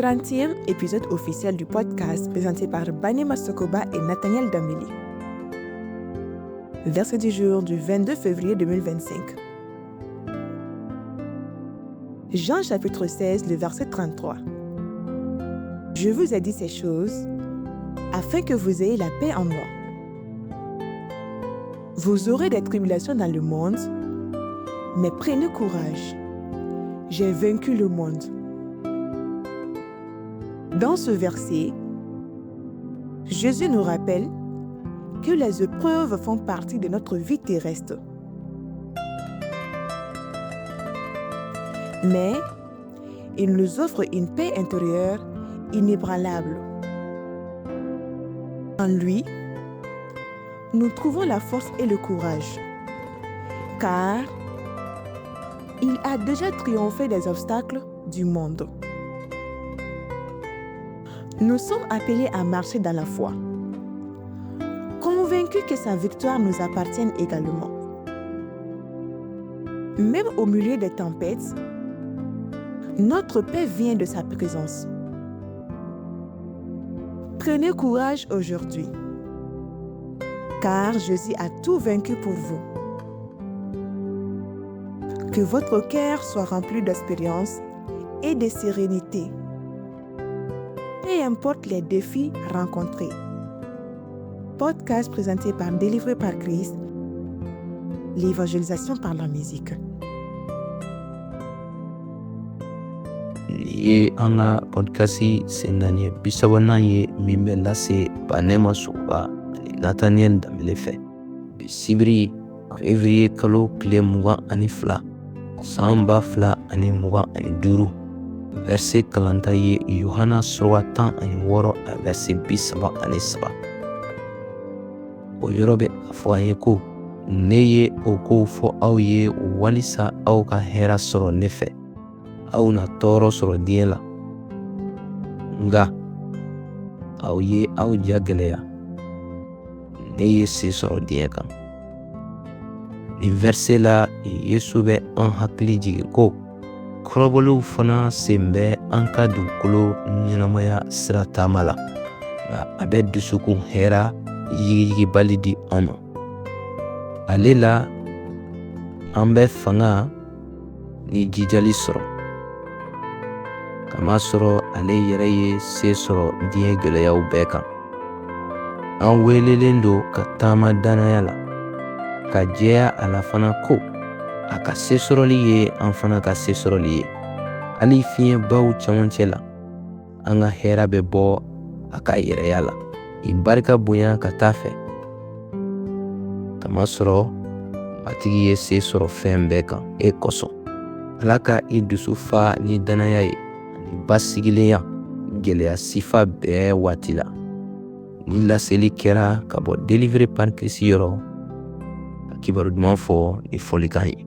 30e épisode officiel du podcast présenté par Banema Sokoba et Nathaniel Dambélé. Verset du jour du 22 février 2025. Jean chapitre 16, le verset 33. Je vous ai dit ces choses afin que vous ayez la paix en moi. Vous aurez des tribulations dans le monde, mais prenez courage. J'ai vaincu le monde. Dans ce verset, Jésus nous rappelle que les épreuves font partie de notre vie terrestre. Mais il nous offre une paix intérieure inébranlable. En lui, nous trouvons la force et le courage, car il a déjà triomphé des obstacles du monde. Nous sommes appelés à marcher dans la foi, convaincus que sa victoire nous appartient également. Même au milieu des tempêtes, notre paix vient de sa présence. Prenez courage aujourd'hui, car Jésus a tout vaincu pour vous. Que votre cœur soit rempli d'espérance et de sérénité, peu importe les défis rencontrés. Podcast présenté par Délivré par Christ, l'évangélisation par la musique. Nin ye an ka podcast sen naani ye, 30nan ye min bɛ lase Banema Sogoba ani Nathaniel Danbele fɛ. Bi sibiri février kalo tile 22 san 2025. Verset kalanta ye Yohana sura 16 a verset 33. O yɔrɔ bɛ a fɔ an ye ko ne ye o kow fɔ aw ye walisa aw ka hɛrɛ sɔrɔ ne fɛ. Aw na tɔɔrɔ sɔrɔ diɲɛ la, nka aw ye aw ja gɛlɛya. Ne ye se sɔrɔ diɲɛ kan. Nin verset la, Yesu bɛ an hakili jigin ko kɔrɔbɔliw fana sen bɛ an ka dugukolo ɲɛnamaya sira taama la, nka a bɛ dusukun hɛrɛ yigiyigibali di an ma. Ale la an bɛ fanga ni jijali sɔrɔ, kamasɔrɔ ale yɛrɛ ye se sɔrɔ diɲɛ gɛlɛyaw bɛɛ kan. An welelen don ka taama dannaya la, ka jɛya a la fana ko a ka se sɔrɔli ye an fana ka se sɔrɔli ye. Hali fiɲɛbaw cɛmancɛ la, an ka hɛrɛ bɛ bɔ a ka yɛrɛya la. I barika bonya ka taa fɛ, kamasɔrɔ Matigi ye se sɔrɔ fɛn bɛɛ kan e kosɔn. Ala ka i dusu fa ni dannaya ye ani basigilenya gɛlɛya sifa bɛɛ waati la. Ni laseli kɛra ka bɔ Délivré par Christ yɔrɔ, ka kibaru duman fɔ ni fɔlikan ye.